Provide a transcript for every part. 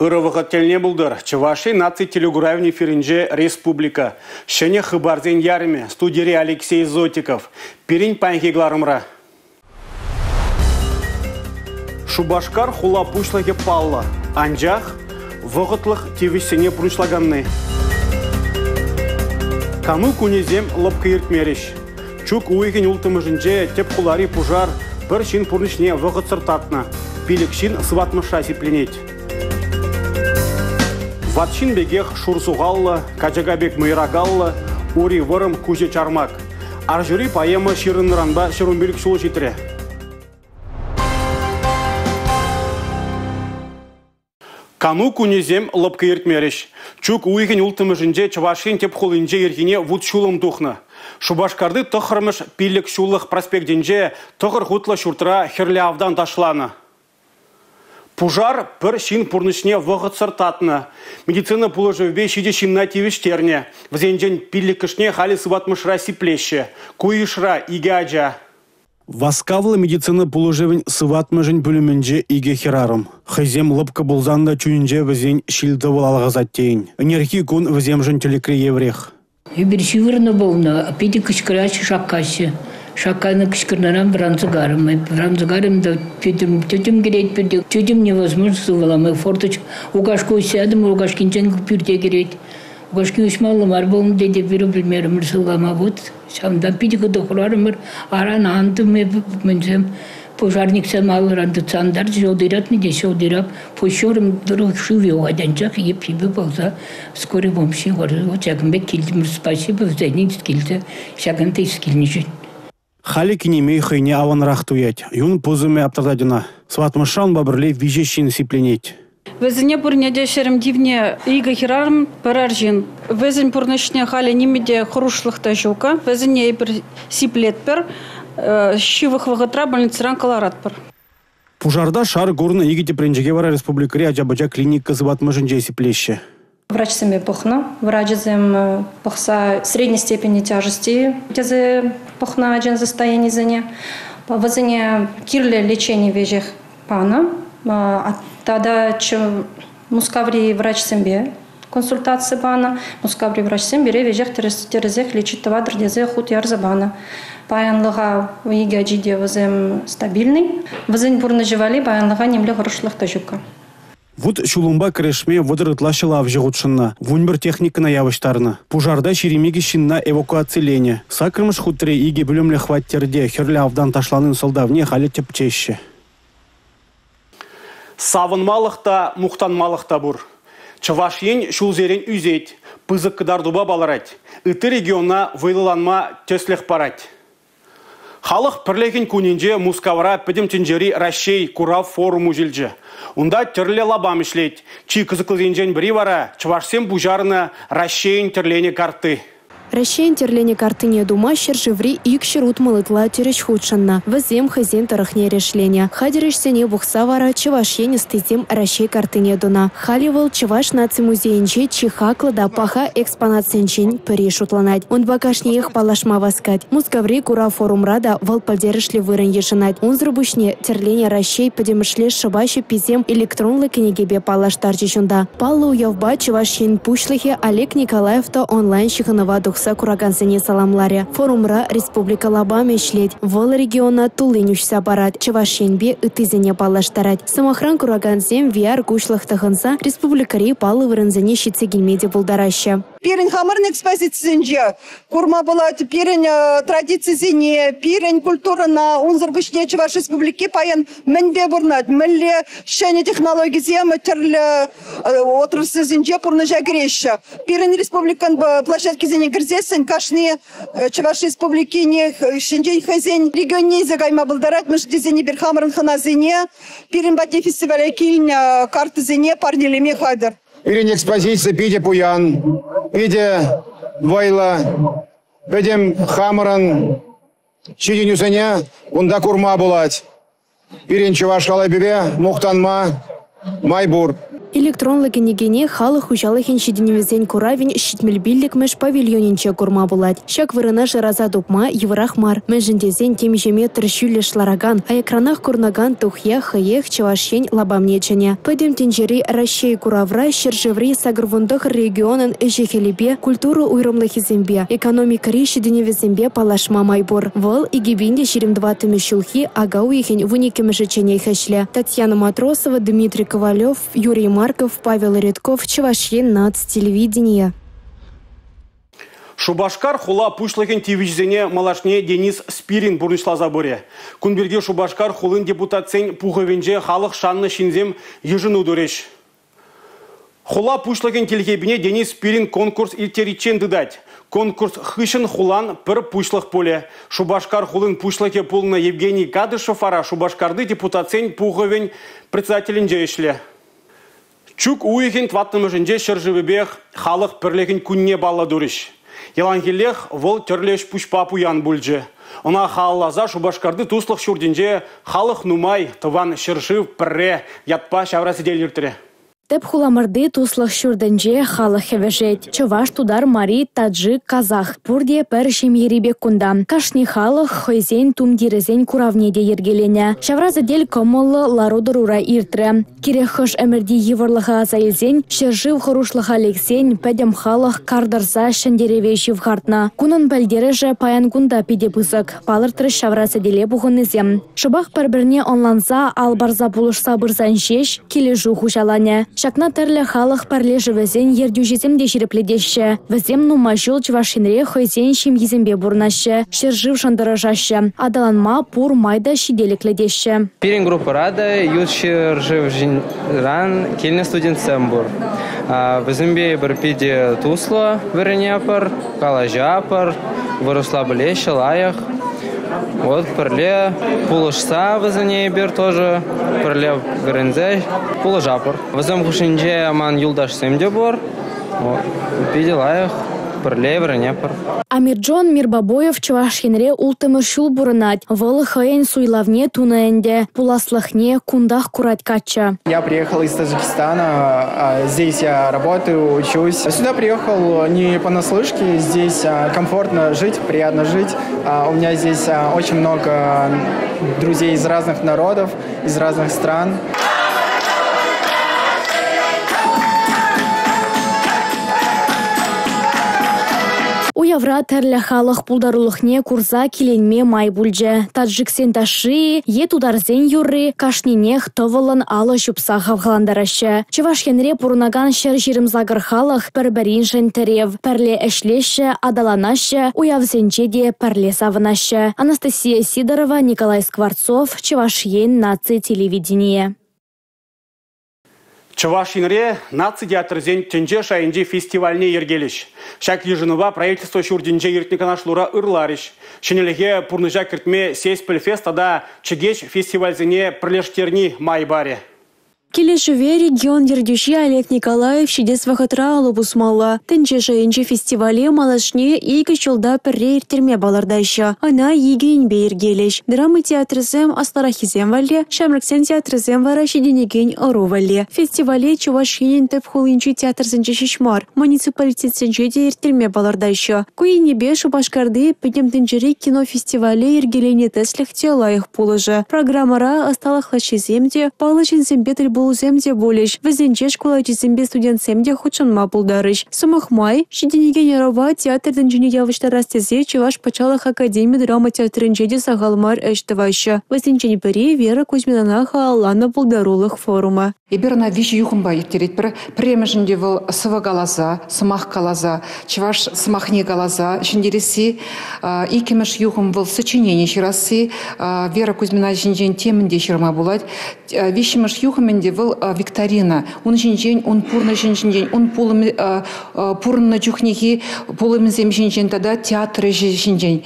Ырӑ вӑхӑт тӗлне пултӑр. Чӑваш Ен наци телекуравӗн эфирӗнче «Республика». Ҫӗнӗ хыпарсен ярӑмӗ. Студире Алексей Зотиков. Пирӗн паянхи кӑларӑмра. Шупашкар хула пуҫлӑхӗ паллӑ, анчах вӑхӑтлӑх тивӗҫсене пурнӑҫлаканни. Кану кунӗсем лӑпкӑ иртмерӗҫ. Чӳк уйӑхӗн 6-мӗшӗнче тӗп хулари пушар пӗр ҫын пурнӑҫне вӑхӑтсӑр татнӑ. 5 ҫын сыватмӑшра сипленет. Ват ҫын пекех шур сухаллӑ, качака пек мӑйракаллӑ, ури вӑрӑм, куҫӗ чармак. Арҫури поэма ҫырӑннӑранпа 115 ҫул ҫитрӗ. Кану кунӗсем лӑпкӑ иртмерӗҫ. Чӳк уйӑхӗн 6-мӗшӗнче Чӑваш Ен тӗп хулинче ирхине вут-ҫулӑм тухнӑ. Шупашкарти 9-мӗш пилӗк ҫуллӑх проспектӗнче 9 хутлӑ ҫуртра хӗрлӗ автан ташланӑ. Пушар пӗр ҫын пурнӑҫне вӑхӑтсӑр татнӑ. Медицина пулӑшӑвӗпе 7 ҫынна тивӗҫтернӗ. Вӗсенчен 5-шне халӗ сыватмӑшра сиплеҫҫӗ. Ку йышра 2 ача. Васкавлӑ медицина пулӑшӑвӗн сыватмӑшӗн пӳлӗмӗнче 2 хӗрарӑм. Хӑйсем лӑпкӑ пулсан та чунӗнче вӗсен ҫил-тӑвӑл алхасать тейӗн. Ӗнерхи кун вӗсемшӗн тӗлӗкре евӗрех. Эпир ҫывӑрнӑ пулнӑ, питӗ кӑшкӑраҫҫӗ, шаккаҫҫӗ. Шакканӑ кӑшкӑрнӑран вӑранса карӑм. Вӑранса карӑм та тӗтӗм кӗрет пӳрте. Тӗтӗм невозможно сывлама. Форточка укашка уҫса ятӑм, укашкинчен пӳрте кӗрет. Укашки уҫмалла мар пулнӑ тете пире пӗлмерӗмӗр сывлама. Вот ҫавӑнтан питӗ хытӑ хӑрарӑмӑр. Аран антӑм эпӗ, мӗнсем пожарниксем алӑран тытса антарчӗҫ, ҫӑлтӑратнӑ те ҫӑлтӑрап. Пуҫ-ҫурӑм тӑрӑх шыв юхать, анчах йӗп-йӗпе пулса скорый помощи ҫакӑн пек килтӗмӗр. Спасибо вӗсене килсе ҫакӑнта илсе килнӗшӗн. Халӗ кинемей хӑйне аванрах туять. Юн пусӑмӗ аптӑратать ӑна. Сыватмӑшра унпа пӗрле 3 ҫын сипленет. Вӗсене пурне те ҫӗрӗм тивнӗ 2 хӗрарӑм, пӗр арҫын. Вӗсен пурнӑҫне халӗ нимӗн те хӑрушлӑх та ҫук. Вӗсене эпир сиплетпӗр, ҫывӑх вӑхӑтра больницӑран кӑларатпӑр. Пушарта шар курнӑ 2 тӗпренчӗке вара республикӑри ача-пӑча клиника сыватмӑшӗнче сиплеҫҫӗ. Врачсемпе пӑхнӑ. Врачӗсем пӑхса средней степени тяжести тесе пӑхнӑ ачан состоянисене. Вӗсене кирлӗ лечени веҫех панӑ. Тата Мускаври врачсемпе консультаци панӑ. Мускаври врачсем пире веҫех тӗрӗсех лечить тӑватӑр тесе хут ярса панӑ. Паянлӑха икӗ ачи те вӗсем стабильный. Вӗсен пурнӑҫӗ валли паянлӑха нимле хӑрушлӑх та ҫукка. Вут-ҫулӑмпа кӗрешме 30 ытла ҫӑлавҫӑ хутшӑннӑ, 11 техникӑна явӑҫтарнӑ. Пушарта 22 ҫынна эвакуациленӗ. 8-мӗш хутри 2 пӳлӗмлӗ хваттерте хӗрлӗ автан ташланин сӑлтавне халӗ тӗпчеҫҫӗ. Савӑнмалӑх та, мухтанмалӑх та пур. Чӑваш Ен ҫулсерен ӳсет, пысӑк кӑтартупа палӑрать. Ытти региона вӑйлӑланма тӗслӗх парать. Халӑх пӗрлӗхӗн кунӗнче Мускавра Пӗтӗм тӗнчери Раҫҫей курав форум уҫӑлчӗ. Унта тӗрлӗ лапам ӗҫлет. Чи кӑсӑклисенчен пӗри вара чӑвашсем пуҫарнӑ Раҫҫейӗн тӗрленӗ картти. Раҫҫейӗн тӗрленӗ карттине тума ҫӗршыври 260 ытла тӗрӗҫ хутшӑннӑ. Вӗсем хӑйсен тӑрӑхне эрешленӗ. Хатӗр ӗҫсене пухса вара Чӑваш Ен ӑстисем Раҫҫей карттине тунӑ. Халӗ вӑл Чӑваш наци музейӗнче чи хаклӑ та паха экспонатсенчен пӗри шутланать. Унпа кашниех паллашма васкать. Мускаври курав форумра та вӑл пӗлтерӗшлӗ вырӑн йышӑнать. Унсӑр пуҫне тӗрленӗ Раҫҫей пӗтӗмӗшле шӑпа ҫӗпписем электронлӑ кӗнекепе паллаштарчӗҫ унта. Паллӑ уявпа Чӑваш Ен Пуҫлӑхӗ Олег Николаев та онлайн ҫыхӑнӑва тухса куракансене саламларӗ. Форумра республика лапамӗ ӗҫлет. Вӑл региона туллин уҫса парать, Чӑваш Енпе ыттисене паллаштарать. Сӑмахран, куракансем VR-куҫлӑх тӑхӑнса республикӑри паллӑ вырӑнсене ҫитсе килме те пултараҫҫӗ. Пирӗн хамӑрӑн экспозицисенче курма пулать пирӗн традицисене, пирӗн культурӑна. Унсӑр пуҫне Чӑваш Республики паян мӗнпе пурӑнать, мӗнле ҫӗнӗ технологисем тӗрлӗ отрасльсенче пурнӑҫа кӗреҫҫӗ. Пирӗн республикӑн площадкисене кӗрсессӗн кашни Чӑваш Республикине ҫинчен хӑйсен регионне илсе кайма пултарать. Мӗншӗн тесен эпир хамӑрӑн хӑнасене пирӗн патне фестивале килнӗ картӑсене парнелеме хатӗр. Пирӗн экспозици питӗ пуян, питӗ вӑйлӑ. Пӗтӗм хамӑрӑн ҫитӗнӳсене кунта курма пулать. Пирӗн чӑваш халӑхӗпе мухтанма май пур. Электронлӑ кӗнекене халӑх хуҫалӑхӗн ҫитӗнӗвӗсен куравӗн 75-мӗш павильонӗнче курма пулать. Ҫак вырӑна шыраса тупма йывӑрах мар. Мӗншӗн тесен темиҫе метр ҫӳллӗш ларакан, аякранах курӑнакан тухья хӑех Чӑваш Ен лапамне чӗнӗ. Пӗтӗм тӗнчери Раҫҫей куравра ҫӗршыври 89 регионӑн ӗҫӗ-хӗлӗпе, культура уйрӑмлӑхӗсемпе, экономикӑри ҫитӗнӗвӗсемпе паллашма май пур. Вӑл 2024-мӗш ҫулхи ака уйӑхӗн 12-мӗшӗчченех ӗҫлӗ. Татьяна Матросова, Дмитрий Ковалев, Юрий Марков, Павел Редков, Чӑваш Ен наци телевиденийӗ. Шупашкар хула пуҫлӑхӗн тивӗҫӗсене малашне Денис Спирин пурнӑҫласа пырӗ. Кун пирки Шупашкар хулин депутатсен пухӑвӗнче халӑх шаннӑ ҫынсем йышӑну турӗҫ. Хула пуҫлӑхӗн тилхепине Денис Спирин конкурс ирттериччен тытать. Конкурс хыҫҫӑн хулан пӗр пуҫлӑх пулӗ. Шупашкар хулин пуҫлӑхӗ пулнӑ Евгений Кадышев вара Шупашкарти депутатсен пухӑвӗн председателӗнче ӗҫлӗ. Чӳк уйӑхӗн 4-мӗшӗнче ҫӗршывӗпех халӑх пӗрлӗхӗн кунне паллӑ турӗҫ. Яланхиллех вӑл тӗрлӗ ӗҫ-пуҫпа пуян пулчӗ. Ӑна халалласа Шупашкарти туслӑх ҫуртӗнче «Халӑх нумай, тӑван ҫӗршыв пӗрре» ятпа ҫавра сӗтел иртрӗ. Тӗп хуламӑрти туслӑх ҫуртӗнче халӑх хӗвӗшет. Чӑваш, тутар, мари, таджик, казах пурте пӗр ҫемьери пек кунта. Кашни халӑх хӑйсен тумтирӗсен куравне те йӗркеленӗ. Ҫавра сӗтел кӑмӑллӑ лару-тӑрура иртрӗ. Кирек хӑш ӗмӗрти йывӑрлӑха аса илсен, ҫӗршыв хӑрушлӑха лексен пӗтӗм халӑх кар тӑрса ҫӗнтерӗве ҫывхартнӑ. Кунӑн пӗлтерӗшӗ паян кун та питӗ пысӑк, палӑртрӗҫ ҫавра сӗтеле пухӑннисем. Шӑпах пӗр-пӗрне ӑнланса, ал парса пулӑшса пырсан ҫеҫ килӗшӳ хуҫаланӗ. Ҫакна тӗрлӗ халӑх пӗрлешӗвӗсен ертӳҫисем те ҫирӗплетеҫҫӗ. Вӗсем нумай ҫул Чӑваш Енре хӑйсен ҫемйисемпе пурӑнаҫҫӗ, ҫӗршывшӑн тӑрӑшаҫҫӗ. Аталанма пур май та ҫителӗклӗ теҫҫӗ. Пирӗн группӑра та ют ҫӗршывран килнӗ студентсем пур. Вӗсемпе эпир питӗ туслӑ вӗренетпӗр, калаҫатпӑр, вырӑсла пӗлеҫҫӗ лайӑх. Вот пӗрле пулӑшса вӗсене эпир тоже пӗрле вӗренсе пулӑшатпӑр. Вӗсем хушшинче ман юлташсем те пур. Питӗ лайӑх, пӗрле вӗренетпӗр. Амирджон Мирбабоев Чӑваш Енре 6-мӗш ҫул пурӑнать. Вӑл хӑйӗн суйлавне тунӑ ӗнтӗ. Пуласлӑхне кунтах курать каччӑ. Я приехал из Таджикистана. Здесь я работаю, учусь. Сюда приехал не понаслышке. Здесь комфортно жить, приятно жить. У меня здесь очень много друзей из разных народов, из разных стран. Уявра тӗрлӗ халӑх пултарулӑхне курса киленме май пулчӗ. Таджиксен ташши е тутарсен юрри кашнинех тӑвӑллӑн алӑ ҫупса хавхалантараҫҫӗ. Чӑваш Енре пурӑнакан 128 халӑх пӗр-пӗриншӗн тӗрев. Пӗрле ӗҫлеҫҫӗ, аталанаҫҫӗ, уявсенче те пӗрле савӑнаҫҫӗ. Анастасия Сидорова, Николай Скворцов, Чӑваш Ен наци телевиденийӗ. Чӑваш Енре наци театрӗсен тӗнче шайӗнчи фестивальне йӗркелӗҫ. Ҫак йышӑнӑва правительство ҫуртӗнче иртнӗ канашлура ырларӗҫ. Ҫӗнӗлӗхе пурнӑҫа кӗртме Сеспель фест тата Чӗкеҫ фестивальсене пӗрлештерни май парӗ. Килӗшӗве регион ертӳҫи Олег Николаев ҫитес вӑхӑтра алӑ пусмалла. Тӗнче шайӗнчи фестивале малашне 2 ҫулта пӗрре ирттерме палӑртаҫҫӗ. Ӑна 2 енпе йӗркелӗҫ. Драма театрӗсем аслӑраххисем валли, ҫамрӑксен театрӗсем вара ҫитӗнекен ӑру валли. Фестивале Чӑваш Енӗн тӗп хулинчи театрсенче ҫеҫ мар, муниципалитетсенче те ирттерме палӑртаҫҫӗ. Ку енӗпе Шупашкарти Пӗтӗм тӗнчери кинофестивале йӗркеленӗ тӗслӗх те лайӑх пулӑшӗ. Программӑра ӑсталӑх лаҫҫисем те, паллӑ ҫынсемпе тӗлпулусем те пулӗҫ. Вӗсенче шкул ачисемпе студентсем те хутшӑнма пултарӗҫ. Сӑмах май, ҫитӗнекен ӑрӑва театр тӗнчине явӑҫтарас тесе Чӑваш патшалӑх академи драма театрӗнче те сахал мар ӗҫ тӑваҫҫӗ. Вӗсенчен пӗри Вера Кузьминана халалланӑ пултарулӑх форумӗ. Эпир ӑна 3 юхӑмпа ирттеретпӗр. Пӗрремӗшӗнче вӑл сӑвӑ каласа, сӑмах каласа, чӑваш сӑмахне каласа ҫӗнтересси. Иккӗмӗш юхӑм вӑл сочинени ҫырасси. Вера Кузьмина ҫинчен темӗн те ҫырма пулать. Виҫҫӗмӗш юхӑм ӗнтӗ вӑл викторина. Ун ҫинчен, ун пурнӑҫӗн ҫинчен, ун пулӑмӗ пурӑннӑ чухнехи пулӑмӗсем ҫинчен тата театр ӗҫӗ ҫинчен.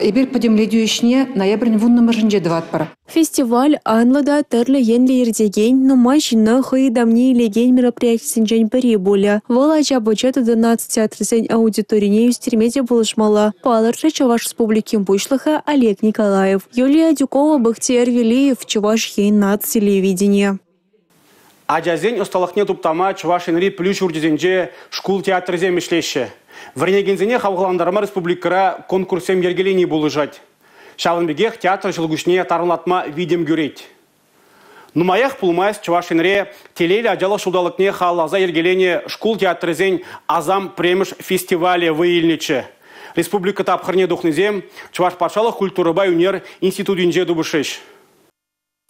Эпир пӗтӗмлетӳ ӗҫне ноябрӗн 10-мӗшӗнче тӑватпӑр. Фестиваль анлӑ та тӗрлӗ енлӗ иртекен, нумай ҫынна хӑй ытамне илекен мероприятисенчен пӗри пулӗ. Вӑл ача-пӑча тата наци театрӗсен аудиторине ӳстерме те пулӑшмалла, палӑртрӗ Чӑваш Республикин Пуҫлӑхӗ Олег Николаев. Юлия Адюкова, Бахтияр Велиев, Чӑваш Ен наци телевиденийӗ. Ачасен ӑсталӑхне туптама Чӑваш Енри пӗлӳ ҫурчӗсенче шкул театрӗсем ӗҫлеҫҫӗ. Вӗренекенсене хавхалантарма республикӑра конкурссем йӗркелени пулӑшать. Ҫавӑн пекех театр ҫӑлкуҫне тарӑнлатма витӗм кӳрет. Нумаях пулмасть Чӑваш Енре телейлӗ ачалӑх ҫулталӑкне халалласа йӗркеленӗ шкул театрӗсен «Асам премӗш» фестивалӗ вӑй илнӗччӗ. Республика тапхӑрне тухнисем Чӑваш патшалӑх культурӑпа ӳнер институтӗнче тупӑшрӗҫ.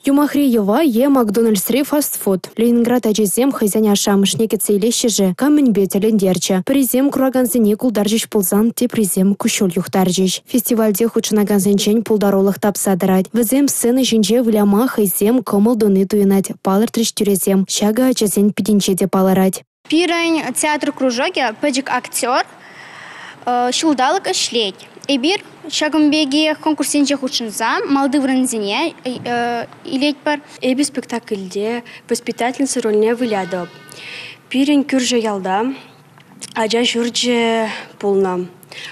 Юмахри йӑва е Макдональдсри фастфуд. Ленинград ачисем хӑйсен ашшӗ-амӑшне кӗтсе илеҫҫӗ-ши? Кам мӗнпе тӗлӗнтерчӗ? Пӗрисем куракансене култарчӗҫ пулсан, теприсем куҫҫуль юхтарчӗҫ. Фестивальте хутшӑнакансенчен пултарулӑх тапса тӑрать. Вӗсем сцена ҫинче выляма хӑйсем кӑмӑл туни туйӑнать, палӑртрӗҫ тӳресем. Ҫакӑ ачасен питӗнче те палӑрать. Пирӗн театр кружокӗ пӗчӗк актер ҫулталӑк ӗҫлет. Эпир ҫакӑн пекех конкурссенче хутшӑнса малти вырӑнсене илетпӗр. Эпӗ спектакльте воспитательница рольне вылятӑп. Пирӗн кӳршӗ ялта ача ҫурчӗ пулнӑ.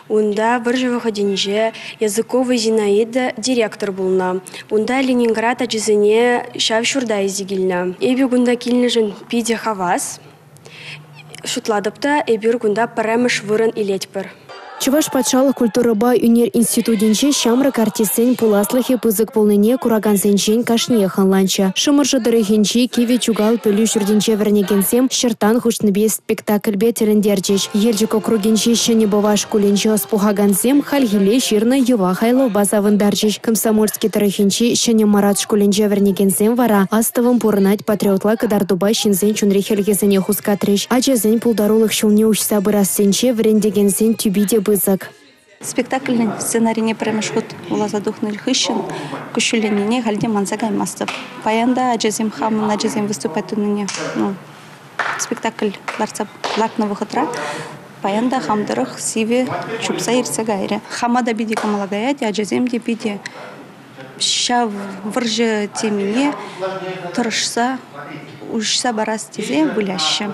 Унта вӑрҫӑ вӑхӑтӗнче Языкова Зинаида директор пулнӑ. Унта Ленинград ачисене ҫав ҫурта илсе килнӗ. Эпӗ кунта килнӗшӗн питӗ хавас. Шутлатӑп та, эпир кунта пӗрремӗш вырӑн илетпӗр. Чӑваш патшалӑх культурӑпа ӳнер институтӗнче ҫамрӑк артистсен пуласлӑхӗ пысӑк пулнине куракансенчен кашниех ӑнланчӗ. Шӑмӑршӑ тӑрӑхӗнчи Кивӗ Чукал пӗлӳ ҫуртӗнче вӗренекенсем ҫӑрттан хушнипе спектакльпе тӗлӗнтерчӗҫ. Елчӗк округӗнчи Ҫӗнӗ Пӑва шкулӗнче ӑс пухакансем хальхилле ҫырнӑ йӑва хайлавпа савӑнтарчӗҫ. Комсомольски тӑрӑхӗнчи Ҫӗнӗ Мӑрат шкулӗнче вӗренекенсем вара «Астӑвӑм пурӑнать» патриотла кӑтартупа ҫынсен чунри хӗлхесене хускатрӗҫ. Ачасен пултарулӑх ҫулне уҫса пырассинче вӗрентекенсен тӳпи те пысӑк. Спектаклӗн сценарине пӗрремӗш хут вуласа тухнӑ хыҫҫӑн куҫҫульленнине халь те манса каймастӑп. Паян та ачасем, хамӑн ачасем выступать тунине, ну, спектакль лартса лартнӑ вӑхӑтра паян та хам тӑрӑх сивӗ чупса иртсе кайрӗ. Хама та питӗ кӑмӑла каять, ачасем те питӗ ҫав вӑрҫӑ темине тӑрӑшса уҫса парас тесе выляҫҫӗ.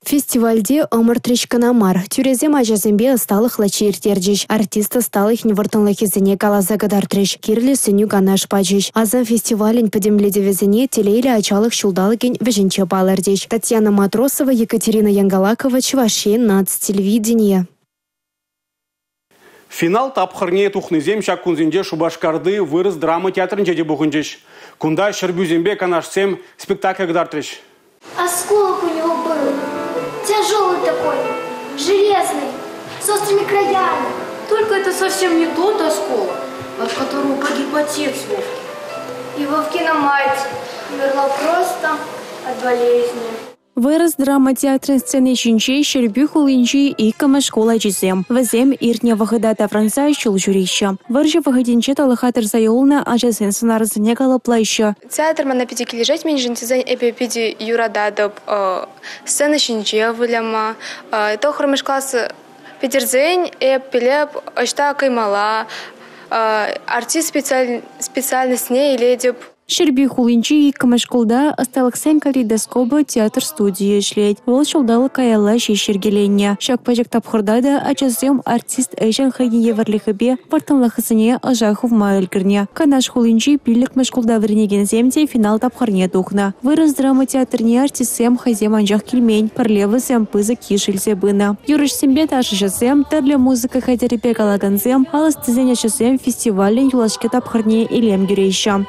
Фестивальте ӑмӑртрӗҫ кӑна мар, тӳресем ачасемпе ӑсталӑх лачи ирттерчӗҫ, артист ӑсталӑхӗн вӑрттӑнлӑхӗсене каласа кӑтартрӗҫ, кирлӗ сӗнӳ-канаш пачӗҫ. Асам фестивалӗн пӗтӗмлетӗвӗсене телейлӗ ачалӑх ҫулталӑкӗн вӗҫӗнче палӑртӗҫ. Татьяна Матросова, Екатерина Янгалакова, Чӑваш Ен наци телевиденийӗ. Финал тапхӑрне тухнисем ҫак кунсенче Шупашкарти вырӑс драма театрӗнче те пухӑнчӗҫ. Кунта Ҫӗрпӳсемпе Канашсем спектакль кӑтартрӗҫ. Осколок у него был, тяжелый такой, железный, с острыми краями. Только это совсем не тот осколок, от которого погиб отец Вовки. И Вовкина мать умерла просто от болезни. Вырӑс драма театрӗн сцени ҫинче Ҫӗрпӳ хулинчи иккӗмӗш шкул ачисем. Вӗсем иртнӗ вӑхӑта таврӑнса ҫул ҫӳреҫҫӗ. Вӑрҫӑ вӑхӑтӗнче тӑлӑха тӑрса юлнӑ ачасен сӑнарӗсене калӑплаҫҫӗ. Театр мана питӗ килӗшет, мӗншӗн тесен эпӗ питӗ юрататӑп сцена ҫинче выляма. 9-мӗш класс пӗтерсен эп пӗлеп ӑҫта каймалла, артист специальностьне илетӗп. Ҫӗрпӳ хулинчи иккӗмӗш шкулта ӑсталӑхсен калейдоскопӗ театр студийӗ ӗҫлет. Вӑл ҫулталӑк каялла ҫеҫ йӗркеленнӗ. Ҫак пӗчӗк тапхӑрта та ачасем артист ӗҫӗн хӑйне евӗрлӗхӗпе вӑрттӑнлӑхӗсене ӑша хывма ӗлкӗрнӗ. Канаш хулинчи 5-мӗш шкулта вӗренекенсем те финал тапхӑрне тухнӑ. Вырӑс драма театрне артистсем хӑйсем анчах килмен, пӗрле вӗсем пысӑк йыш илсе пынӑ. Юрӑҫсемпе ташӑҫӑсем, тӗрлӗ музыка хатӗрӗпе калакансем, ал ӑстисен ӗҫӗсем фестивалӗн юлашки тапхӑрне илем кӳреҫҫӗ.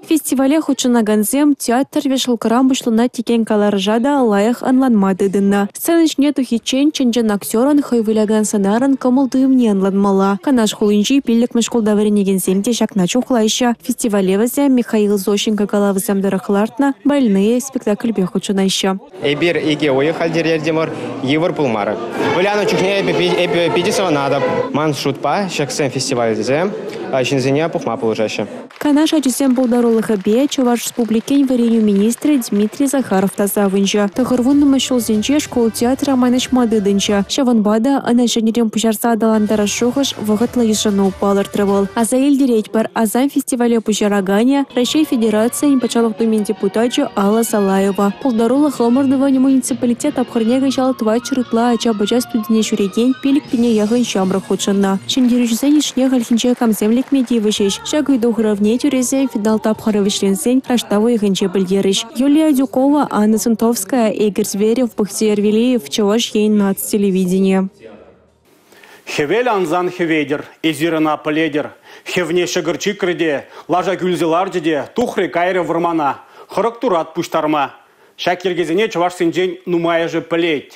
Фестивале хутшӑнакансем театр вешалкӑран пуҫланать текен каларӑша та лайӑх ӑнланма тытӑннӑ. Сцена ҫине тухиччен чӑн-чӑн актерӑн хӑй вылякан сӑнарӑн кӑмӑл-туйӑмне ӑнланмалла. Канаш хулинчи 5-мӗш шкулта вӗренекенсем те ҫакна чухлаҫҫӗ. Фестивале вӗсем Михаил Зощенко калавӗсем тӑрӑх лартнӑ «Больные» спектакльпе хутшӑнаҫҫӗ. Эпир 2 уйӑх хатӗрлентӗмӗр, йывӑр пулмарӗ. Вылянӑ чухне эпӗ питӗ савӑнатӑп. Ман шутпа, ҫаксен фестивальсем ҫынсене пухма пулӑшаҫҫӗ. Канаш ачисен пултарулӑхӗпе Чӑваш Республикин вӗренӳ министрӗ Дмитрий Захаров та савӑнчӗ. 90-мӗш ҫулсенче шкул театрӗ манӑҫма тытӑнчӗ. Ҫавӑнпа та ӑна ҫӗнӗрен пуҫарса аталантарас шухӑш вӑхӑтлӑ йышӑну, палӑртрӗ вӑл. Аса илтеретпӗр, «Асам» фестивале пуҫараканӗ Раҫҫей Федерацийӗн Патшалӑх Думин депутачӗ Алла Салаева. Пултарулӑх ӑмӑртӑвӗн муниципалитет тапхӑрне кӑҫал 400 ытла ача-пӑча студине ҫӳрекен 5 000 яхӑн ҫамрӑк хутшӑннӑ. Ҫӗнтерӳҫӗсен йышне хальхинче камсем лекме тивӗҫӗҫ? Ҫак ыйту хуравне тӳресем финал тапхӑрӗ вӗҫленсен раштав уйӑхӗнче пӗлтерӗҫ. Юлия Адюкова, Анна Сунтовская, Игорь Зверев, Бахтияр Велиев, Чӑваш Ен наци телевиденийӗ. Хӗвел ансан хӗветӗр, эсир ӑна пӗлетӗр. Хӗвне ҫӑкӑр чикрӗ те, лаша кӳлсе ларчӗ те тухрӗ кайрӗ вӑрмана хӑрӑк турат пуҫтарма. Ҫак йӗркесене чӑвашсенчен нумайӑшӗ пӗлет.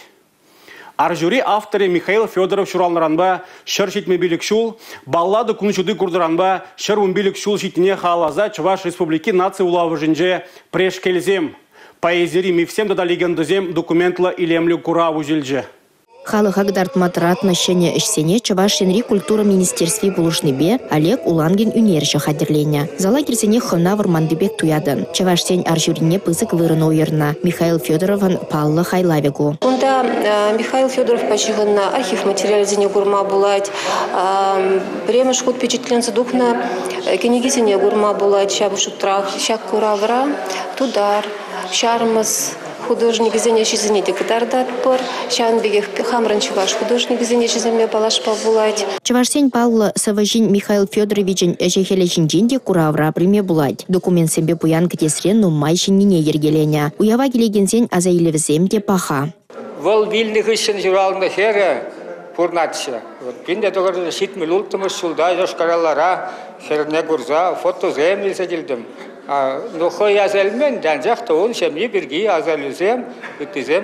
Арҫури авторӗ Михаил Федоров ҫуралнӑранпа 175 ҫул, баллада кун ҫути куртӑранпа 115 ҫул ҫитнине халалласа Чӑваш Республикин наци вулавӑшӗнче «Прешкелсем. Поэзири мифсем тата легендӑсем» документлӑ илемлӗ курав уҫӑлчӗ. Халӑха кӑтартма тӑратнӑ ҫӗнӗ ӗҫсене Чӑваш Енри культура министерстви пулӑшнипе Олег Улангин ӳнерҫӗ хатӗрленӗ. Зала кӗрсенех хӑвна вӑрманти пек туятӑн. Чӑвашсен арҫурине пысӑк вырӑн уйӑрнӑ. Михаил Федоровӑн паллӑ хайлавӗ ку. Кунта Михаил Федоровпа ҫыхӑннӑ архив материалӗсене курма пулать. Пӗрремӗш хут пичетленсе тухнӑ кӗнекесене курма пулать ҫав шутрах. Ҫак куравра тутар, ҫармӑс художникӗсен ӗҫӗсене те кӑтартатпӑр. Ҫавӑн пекех хамӑрӑн чӑваш художникӗсен ӗҫӗсемпе паллашма пулать. Чӑвашсен паллӑ сӑвӑҫин Михаил Федоровичӑн ӗҫӗ-хӗлӗ ҫинчен те куравра пӗлме пулать. Документсемпе пуян кӗтесре нумай ҫӗннине йӗркеленӗ. Уява килекенсен аса илӗвӗсем те паха. Вӑл вилнӗ хыҫҫӑн ҫуралнӑ хӗрӗ пурӑнатчӗ. 1976 ҫулта Йошкар-Олара хӗрне курса фотосем илсе килтӗм. Ну, хӑй аса илмен те, анчах та ун ҫемйи пирки асаилӳсем, ыттисем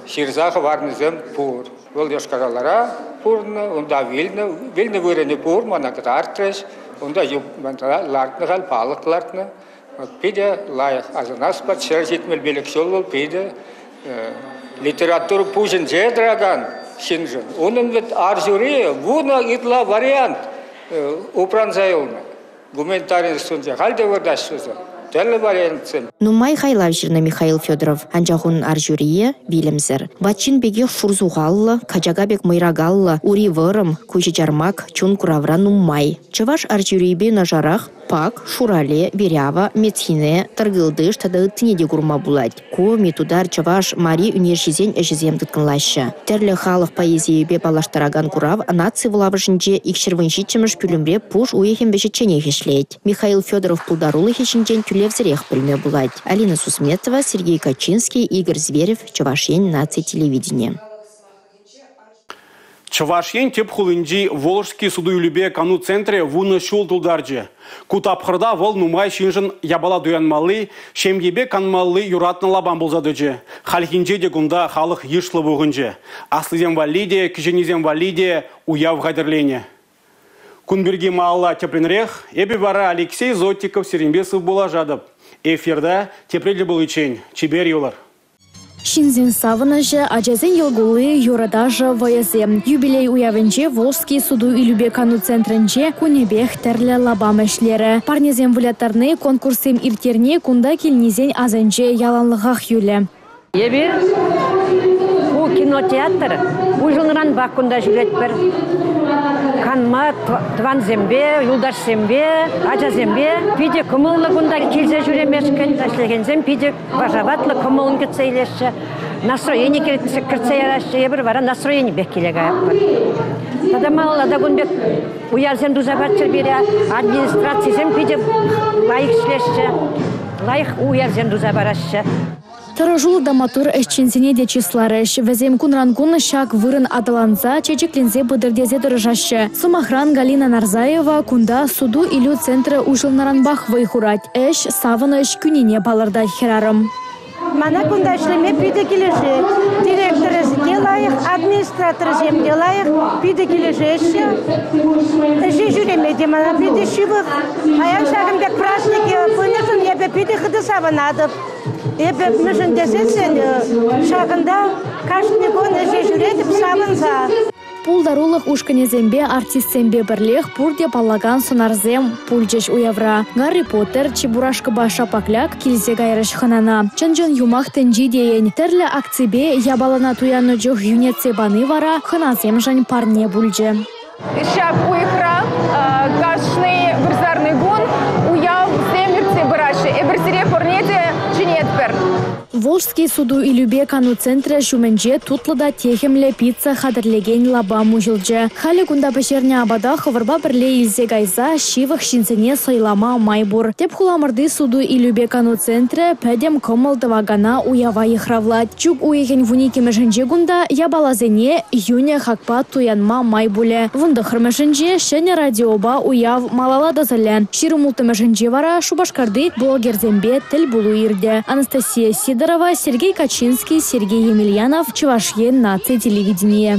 ҫырса хӑварнисем пур. Вӑл Йошкар-Олара пурӑннӑ, унта вилнӗ, вилнӗ вырӑнӗ пур, мана кӑтартрӗҫ. Унта лартнӑ халь, палӑк лартнӑ. Питӗ лайӑх асӑнас пулать, 175 ҫул вӑл питӗ литература пуҫӗнче тӑракан ҫыншӑн. Унӑн вӗт арҫури 10 ытла вариант упранса юлнӑ. Гуманитари институтӗнче халь те выртаҫҫӗ вӗсем. Тӗрлӗ вариантсем. Нумай хайлав ҫырнӑ Михаил Федоров, анчах унӑн арҫурийӗ вилӗмсӗр. Ват ҫын пекех шур сухаллӑ, качака пек мӑйракаллӑ, ури вӑрӑм, куҫӗ чармак, чун куравра нумай. Чӑваш арҫурийӗпе юнашарах Пак, Шурале, Верява, Мецхине, Тӑркылтыш тата ыттине те курма пулать. Коми, тутар, чӑваш, мари ӳнерҫисен ӗҫӗсем тыткӑнлаҫҫӗ. Тӗрлӗ халӑх поэзийӗпе паллаштаракан курав наци вулавӑшӗнче 217-мӗш пӳлӗмре пуш уйӑхӗн вӗҫӗчченех ӗҫлет. Михаил Федоров пултарулӑхӗ ҫинчен тӳлевсӗрех пӗлме пулать. Алина Сусметова, Сергей Качинский, Игорь Зверев, Чӑваш Ен наци телевиденийӗ. Чӑваш Ен тӗп хулинчи Волжский суту-илӳпе кану центрӗ 10 ҫул тултарчӗ. Ку тапхӑрта вӑл нумай ҫыншӑн япала туянмалли, ҫемьепе канмалли юратнӑ лапам пулса тӑчӗ. Хальхинче те кунта халӑх йышлӑ пухӑнчӗ. Аслисем валли те, кӗҫӗннисем валли те уяв хатӗрленӗ. Кун пирки малалла тӗплӗнрех эпӗ вара Алексей Зотиков сирӗнпе сывпуллашатӑп. Эфирта тепре тӗл пуличчен чипер юлӑр. Ҫынсен савӑнӑҫӗ, ачасен йӑл кулли, юрӑ-ташӑ, вӑйӑсем. Юбилей уявӗнче Волжский суту-илӳпе кану центрӗнче кунӗпех тӗрлӗ лапам ӗҫлерӗ. Парнесем выляттарни, конкурссем ирттерни кунта килнисен асӗнче яланлӑхах юлӗ. Эпир ку кинотеатр уҫӑлнӑранпах кунта ҫӳретпӗр. Канма тӑвансемпе, юлташсемпе, ачасемпе питӗ кӑмӑллӑ кунта килсе ҫӳремешкӗн. Ӗҫлекенсем питӗ Вашаватлӑ кӑмӑлӑн кӗтсе илеҫҫӗ, настроени кӗртсе яраҫҫӗ. Эпир вара настроенипех киле каятпӑр. Тата малалла та кун пек уявсем туса паччӑр пире. Администрацисем питӗ лайӑх ӗҫлеҫҫӗ, лайӑх уявсем туса параҫҫӗ. Тӑрӑшуллӑ та маттур ӗҫченсене те чысларӗҫ. Вӗсем кунран-кун ҫак вырӑн аталанса, чечекленсе пытӑр тесе тӑрӑшаҫҫӗ. Сӑмахран, Галина Нарзаева кунта суту-илӳ центрӗ уҫӑлнӑранпах вӑй хурать. Ӗҫ савӑнӑҫ кӳнине палӑртать хӗрарӑм. Мана кунта ӗҫлеме питӗ килӗшет. Директорӗ те лайӑх, администраторӗсем те лайӑх, питӗ килӗшеҫҫӗ. Ӗҫе ҫӳреме те мана питӗ ҫывӑх. Паян ҫакӑн пек праҫник пынӑшӑн эпӗ питӗ хытӑ савӑнатӑп. Эпӗ мӗншӗн тесессӗн ҫакӑнта кашни кун ӗҫе ҫӳретӗп савӑнса. Пултарулӑх ушкӑнӗсемпе артистсемпе пӗрлех пурте паллакан сӑнарсем пулчӗҫ уявра. Гарри Поттер, Чебурашкӑпа Шапокляк килсе кайрӗҫ хӑнана. Чӑн-чӑн юмах тӗнчи тейӗн. Тӗрлӗ акципе япалана туяннӑ чух йӳнетсе пани вара хӑнасемшӗн парне пулчӗ. Ҫак уйӑхра кашни вырсарни кун уявсем иртсе пыраҫҫӗ. Эпир сире пурне те чӗнетпӗр. Волжский суту-илӳпе кану центрӗ ҫумӗнче тутлӑ та техӗмлӗ пицца хатӗрлекен лапам уҫӑлчӗ. Халӗ кунта пӗҫернӗ апата хӑвӑрпа пӗрле илсе кайса ҫывӑх ҫынсене сӑйлама май пур. Тӗп хуламӑрти суту-илӳпе кану центрӗ пӗтӗм кӑмӑл тӑвакана уява йыхравлать. Чӳк уйӑхӗн 12-мӗшӗнче кунта япаласене йӳнӗ хакпа туянма май пулӗ. 19-мӗшӗнче ҫӗнӗ радиопа уяв малалла тӑсӑлӗ. 26-мӗшӗнче вара Шупашкарти блогерсемпе тӗл пулу иртӗ. Анастасия Сидорова, Сергей Качинский, Сергей Емельянов, Чӑваш Ен наци телевиденийӗ.